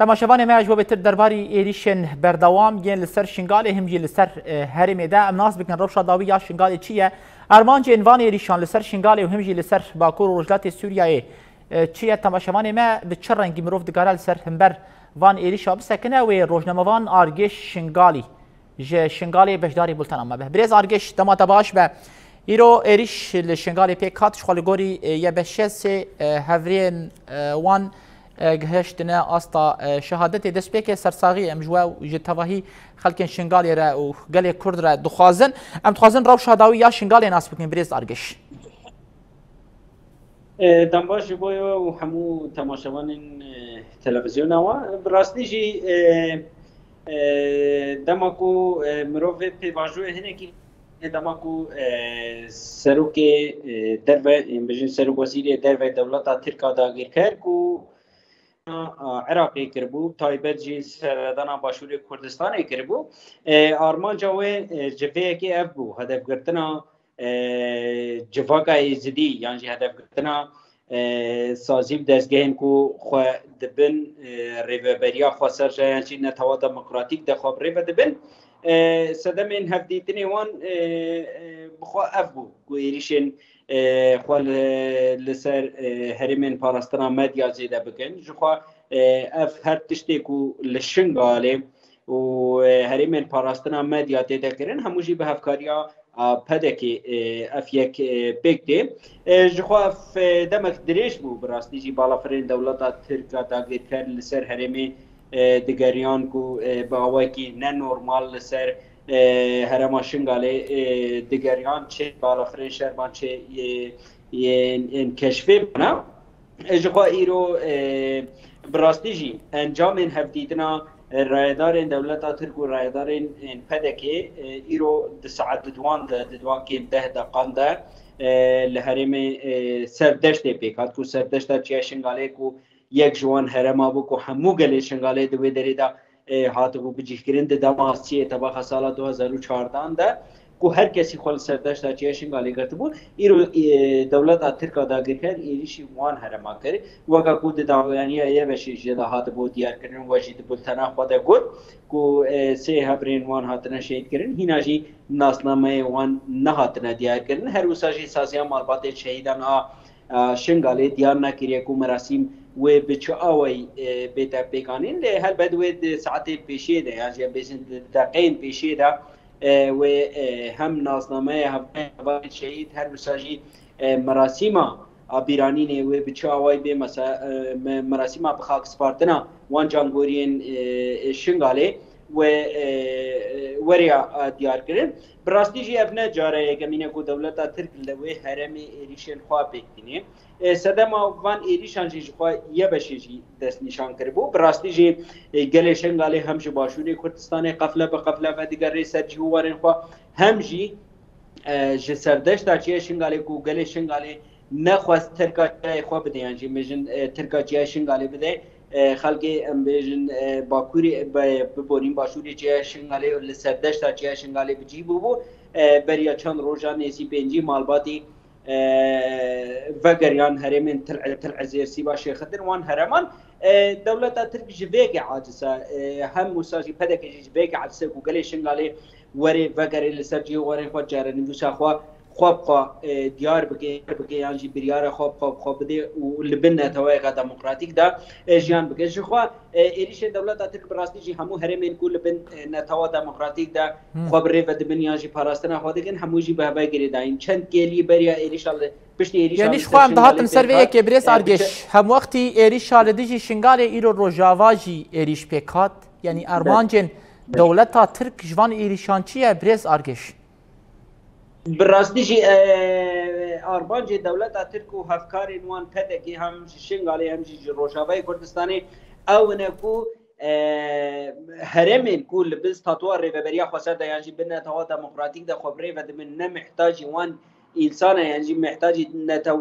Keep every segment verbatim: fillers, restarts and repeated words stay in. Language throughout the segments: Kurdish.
Temaşevanê me, ji bo bêtir derbarî êrîşên berdewam yên li ser Şingalê him jî li ser, e, herêmê de em nas bikin. Rewşa dawî ya Şingalê çi ye? Armancên van êrîşan li ser Şingalê û him jî li ser Bakur û Rojhilatê Sûriyeyê, e, çi ye? Temaşevanê me bi çi rengî mirov dikare li ser himber van êrîşa bisekine? Wê rojnamevan Argêş Şingalî ji Şingalê beşdarî bultena me be. Birêz Argêş, dema te baş be. Îro êrîş li Şingalê pêk hat, ji xwe li gorî, e, Y B Ş'ê, e, hevrên, e, wan, e, gihiştine asta, e, şehadetê. Destpêkê sersaxî em ji we û ji tevahî xelkên Şingalê re û gelê Kurd re dixwazin. Em dixwazin rewşa dawî ya Şingalê nas bikin, birêz Argêş. E, dema baş ji bo we û hemû temaşevanên, e, televîzyona we. Bi rastî jî, e, e, dema ku, e, mirov vê pêvajoyê hinekî, e, dema ku, e, serokê, e, derve, em bêjin serok wezîrê derve dewleta Tirk a dagirker ku, a, Iraqê kiribû, taybet jî seredana Başûrê Kurdistanê kiribû. E, armanca wê, e, ji vê yekê ev bû, hedefgirtina, e, civaka Êzidî, yan jî hedefgirtina, e, sazî û dezgehên ku xwe dibin, e, rêveberiya xweser re yan jî netewa demokratîk de xwe bi rê ve dibin. E, sedemên hevdîtinê wan, e, e, bi xwe ev bû ku êrîşên, e, xwe li, li ser, e, herêmên parastina medya zêde bikin. Ji xwe, e, ev her tiştê ku li Şingalê û, e, herêmên parastina medya tête kirin, hemû jî bi hevkariya, a, P D K'ê, e, ev yek, e, pêk tê. E, ji xwe ev, e, demek dirêj bû, bi rastî jî balafirên dewleta Tirk a dagirker li ser herêmê, e, digeriyan ku, e, bi awayekî ne normal li ser, e, herêma Şingalê, e, digeriyan çê balafirên şerban çê, e, yên, yên keşfê bana. E, ji xwe îro, e, bi rastî jî encamên hevdîtina, e, rayedarên dewleta Tirk û rayedarên, e, P D K'ê, e, îro di saet di duan de, di duan kêm deh deqan de, e, li herêmê, e, Serdeştê pêk hat, ku Serdeşta Çiya Şingalê ku yek ji wan herêma bû ku hemû gelê Şingalê di wê derê de, e, hatibû bicihkirin, di dema siyê tebaxa sala du hazar û çardan de, ku her kesî xwe li Serdeşta Çiya Şingalê girtibû, îro, e, dewleta Tirk a dagirker êrîşî wan herêma kir. Weke ku di dawiyaniya Y B Ş'ê jê de hatibû diyarkirin, we jî di bultena xwe de got ku, e, sê hevrên wan hatine şehîd kirin, hîna jî nasnameyê wan nehatine diyarkirin. Her wisa jî saziya malbatê şehîdan a, a, Şingalê diyar nekiriye ku merasîm wê bi çi awayî, e, bête pêkanîn. Lê helbet wê di saetê pêşiyê de, yan jî em bêjin di deqeyên pêşiyê de, e, wê, e, hem nasnameya hev-, hevalên şehîd, her wisa jî, e, merasîma a bîranînê wê bi çi awayî bê, mesa-, e, me-, merasîma bi xak spartina wan cangoriyên, e, e, Şingalê wê, e, e, weriya, e, diyar kirin. Bi rastî jî ev ne cara yekemîn e ku dewleta Tirk li wê herêmê êrîşên xwe pêk tîne. E, sedema van êrîşan jî ji xwe Y B Ş'ê jî destnîşan kiribû. Bi rastî jî, e, gelê Şingalê hem ji Başûrê Kurdistanê qefle bi qefle vedigere ser cî û warên xwe, hem jî, e, ji Serdeşta Çiya Şingalê ku gelê Şingalê nexwest Tirka çiyayê xwe bide, yan jî bêjin, e, Tirka çiyayê Şingalê bide, e, xelkê em bêjin, e, Bakurê, be-, biborîn Başûrê Çiya Şingalê û li Serdeşta Çiya Şingalê bi cî bûbû. E, beriya çend rojan nêzî pêncî malbatî, e, vegeriyan herêmên Til, Til Ezêr, Sîba Şêxidir, wan herêman. E, dewleta Tirk ji vê yekê aciz e, e, hem wisa jî P D K jî ji vê yekê aciz e ku gelê Şingalê were vegerê li ser cihê warên xwe, çarenivîsa xwe, xwe bi xwe, e, diyar bike, bike yan jî biryara xwe bi xwe, bi xwe bide û li bin neteweyeka demokratîk de, e, jiyan bike. Ji xwe, e, êrîşên dewleta Tirk bi rastî jî hemû herêmên ku li bin, e, netewa demokratîk de Hmm. xwe bi rê ve dibin yan jî parastina xwe dikin, hemû jî bi heve girêdayîn. Çend kêlî beriya êrîşa li, piştî êrîşa Yanî li ji ser xwe em Şingalê dihatin ser pêk vê hat, yekê, birêz e, bi Argêş. çi- Hemwextî êrîşa li dijî Şingalê, îro Rojava jî êrîş pêk hat. Yanî armancên Be. dewleta Tirk ji van êrîşan çi ye, birêz Argêş? Bi rastî jî, e, armancê dewleta Tirk û hevkarên wan P D K hem ji Şingalê hem jî ji Rojavayê Kurdistanê ew ne ku, e, herêmên ku li bin statûa rêveberiya xweser de yan jî bin netewa demokratîk de xwe bi rê ve dibin, ne mihtacî wan însan e yan jî mihtacî netew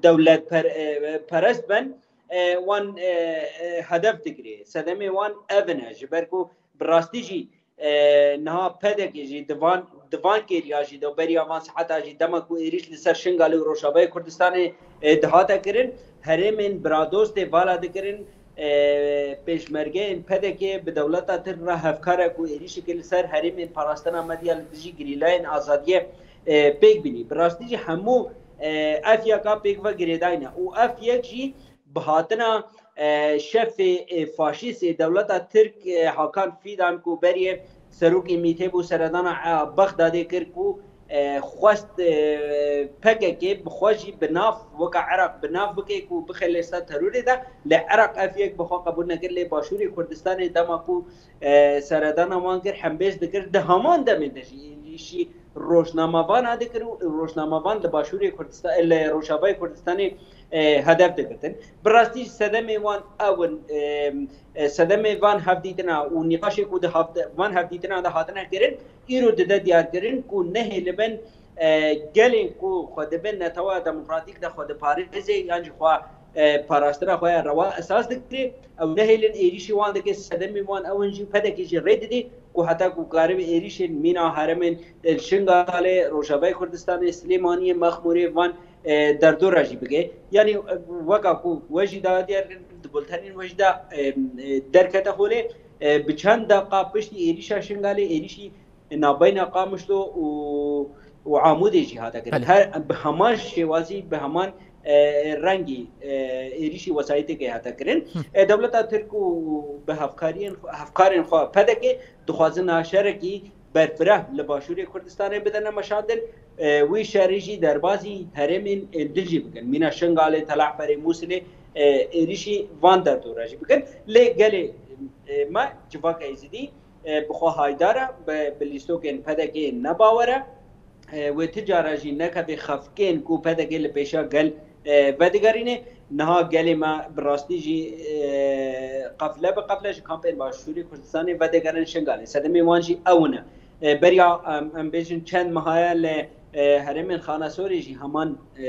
dewlet per-, e, perest bin, e, wan, e, e, hedef digirê. Sedemê wan ev in e, ji ber ku bi rastî jî, e, niha P D K jî di van, di van kêliya jî de beriya van saeta jî dema ku êrîş li ser Şingalê û Rojavayê Kurdistanê, e, dihate kirin, herêmên biradostê vala dikirin, e, pêşmergeyên P D K bi dewleta Tirk re hevkar e ku êrîşeke li ser herêmên parastina medya li dijî gerîlayên azadiyê, e, pêk bînî. Bi rastî jî hemû, e, ev yeka pêk ve girêdayî ne û ev yek jî bi hatina, e, şefê, e, faşîst ê dewleta Tirk, e, Hakan Fidan ku berê serokê MÎT'ê bû seredana, e, Bexdadê kir ku, e, xwest, e, P K K bi xwe jî bi nav weke Iraq bi nav bike ku bixe lêsta terorê de, lê Iraq ev yek bi xwe qebûl nekir, lê Başûrê Kurdistanê dema ku, e, seredana wan kir, hembêz dikir, di heman demê de jî êrîşî rojnamevana dikir û rojnamevan li Başûrê Kurdistan, li Rojavayê Kurdistanê, e, hedef digirtin. Bi rastî sedemê wan ew in, e, e, sedemê van hevdîtina û nîqaşê ku di haft-, van hevdîtina de hatine kirin, îro dide diyarkirin ku nehêlibin, e, gelên ku xwe dibin netewa demokratîk de xwe diparêzê yan jî xwe, e, parastina xwe ya rewa esas digirê, ew nehêlin êrîşî wan dike, sedemê wan ew in jî P D K jî rê didê ku heta ku karibe êrîşên mîna herêmên, e, Şingalê, Rojavayê Kurdistanê, Silêmaniyê, Mexmûrê van, e, derdora jî bike. Yanî, e, weka ku we jî da diyar di bultenên we jî de, e, e, derkete holê, e, bi çend deqa piştî êrîşa Şingalê êrîşî navbeyna Qamişlo û, û Amûdê jî hate kirin. Belê. Her bi heman şêwazî, bi heman, e, rengî, e, êrîşî wesayîtê hate kirin. Hı. E, dewleta Tirk û bi hevkariyên xwe, hevkarên xwe P D K dixwazin şerekî berfireh li Başûrê Kurdistanê bidene meşandin. E, wî şerî jî derbazî herêmên, e, din jî bikin. Mîna Şingalê, Telahferê, Mûsilê, e, êrîşî van derdora jî bikin. Lê gelê, e, me civaka Êzidî, e, bi xwe haydar e, bi, bi lîstokên P D K ne bawer e. E, wê ti cara jî nekeve xefkên ku P D K li pêşa gel, e, vedigerîne. Niha gelê me bi rastî jî, e, qefle bi qefle ji kampên Başûrê Kurdistanê vedigerin Şingalê. Sedemê wan jî ew ne. E, beriya em, em bêjin çend meha ye li, e, herêmên Xanesorê jî heman, e,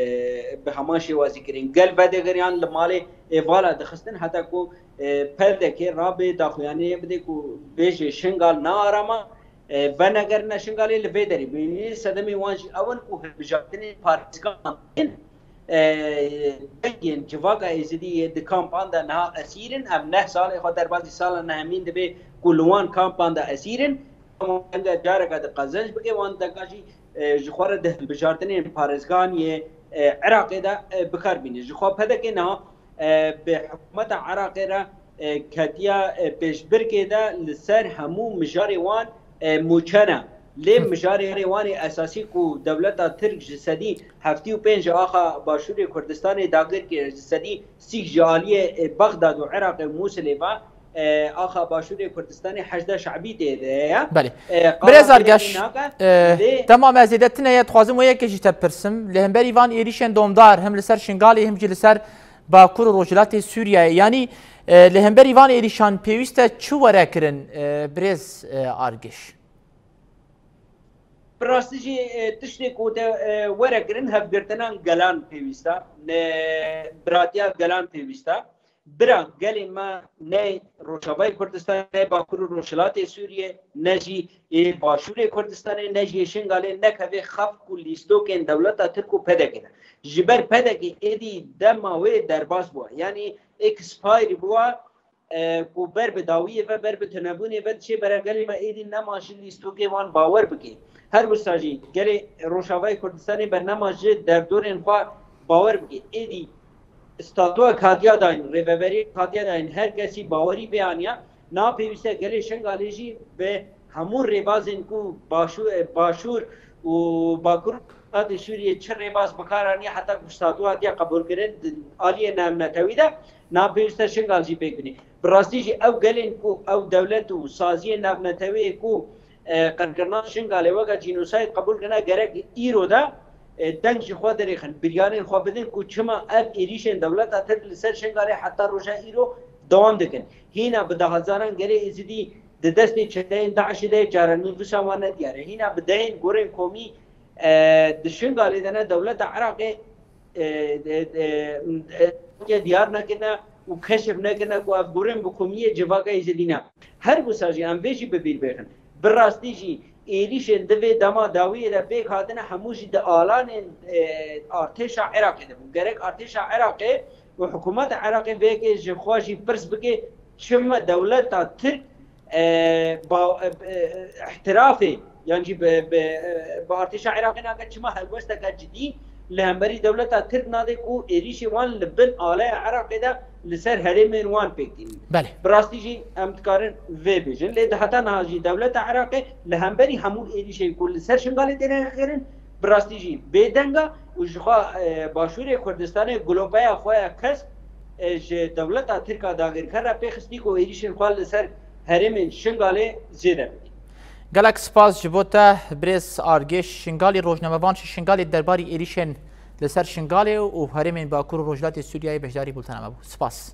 bi heman şêwazî kirin. Gel vedigeriyan li malê êvala dixistin heta ku, e, P D K rabê daxuyaniyê bide ku bêje Şingal ne arama, e, venegerine Şingalê li vê derê. Bînî sedemê wan jî ew in ku hilbijartinên parêzgan tên, e, dengên civaka Êzidî yê di kampan de niha esîr in. Ev neh salê xwe derbasî sala nehemîn dibe ku li wan kampan de esîr in. Denge careke di qezenc bike, wan deka jî, e, ji xwe re di hilbijartinên parêzgan yê, e, Iraqê de, e, bi kar bîne. Ji xwe P D K niha, e, bi hikûmeta Iraqê re, e, ketiya, e, pêşbirkê de li ser hemû mijarê wan, e, mûçe ne. Lê Hı. mijarê wan ê esasî ku dewleta Tirk ji sedî heftê û pênc axa Başûrê Kurdistanê dagir kir, ji sedî sî ji aliyê, e, Bexdad û Iraqê û Mûsilê ve, e, axa Başûrê Kurdistanê Heşda Şebî tê de ye. Belê. E, Birêz qala Argeş, Tirkî nake, e, lê dema me zêde tine ye, dixwazim wê yekê jî te bipirsim. Li hemberî van êrîşên domdar, him li ser Şingalê, him jî li ser Bakur û Rojhilatê Sûriyeyê. Yanî, e, li hemberî van êrîşan pêwîst e çi were kirin, e, birêz, e, Argiş? Bi rastî jî, e, tiştê ku te, e, were kirin hevgirtina gelan pêwîst e, ne biratiya gelan pêwîst e. Bira gelê me ne Rojavayê Kurdistanê, ne Bakur û Rojhilatê Sûriyê, ne jî ê Başûrê Kurdistanê, ne jî ê Şingalê nekeve xeft ku lîstokên dewleta Tirk û P D K de. Ji ber P D K êdî dema wê derbas bû. Yanî expire bû, e, ku ber bi dawiyê ve, ber bi tunebûnê ve diçê bere gelê me êdî nema ji lîstokê wan bawer bike. Her wisa jî gelê Rojavayê Kurdistanê bernema ji derdorên xwe bawer bike. Êdî statûyek hatiye dayîn, rêveberiyek hatiye dayîn, her kesî bawerî vê aniye. Niha pêwîst e gelê Şingalê jî bi hemû rêbazên ku Başû-, e, Başûr û Bakur Rojhilatê Sûriyê çi rêbaz bi kar aniye heta ku statû hatiye qebûlkirin di aliyê navnetewî de, niha pêwîst e Şingal jî pêk bîne. Bi rastî jî ew gelên ku ew dewlet û saziyên navneteweyê ku, e, qirkirina Şingalê weke cînosayd qebûl kirine gerek îro de, e, deng ji xwe dirêxin, biryarên xwe bidin ku çima ev êrîşên dewleta Tirk li ser Şingalê heta roja îro dewam dikin. Hîna bi dehezaran gelê Êzidî di destê çeteyên DAIŞ'ê de ye, çarenivîsa wan ne diyar e. Hîna bi dehên gorên komî, e, di Şingalê de ne, dewleta Iraqê, e, e, e, e, diyar nekirine û keşif nekirine ku ev gorên bi komî yê civaka Êzidî ne. Her wisa jî em vê jî bi bîr bêxin. Bi rastî jî êrîşên di vê dema dawiyê de pêk hatine hemû jî di alanên, e, artêşa Iraqê de bûn. Gerek artêşa Iraqê û hikûmeta Iraqê vê yekê ji xwe jî pirs bike, çima dewleta Tirk, e, ba-, e, e, îhtirafê, yan jî bi, bi, e, bi artêşa Iraqê nake, çima helwesteke cidî li hemberî dewleta Tirk nade ku êrîşê wan li bin aleya Iraqê de li ser herêmên wan pêk tînin. Belê. Bi rastî jî em dikarin vê bêjin. Lê di heta niha jî dewleta Iraqê li hemberî hemû êrîşên ku li ser Şingalê têne kirin, bi rastî jî bêdeng e û ji xwe, e, Başûrê Kurdistanê gulopeya xwe ya kes, e, ji dewleta Tirk a dagirker re pêxistî ku êrîşên xwe li ser herêmên Şingalê zêde bikî. Gelek spas ji bo te, birêz Argêş. Şingalî, rojnamevan ji Şingalê derbarî êrîşên li ser Şingalê û herêmên Bakur û Rojhilatê Sûriyeyê beşdarî bultena me bû. Spas.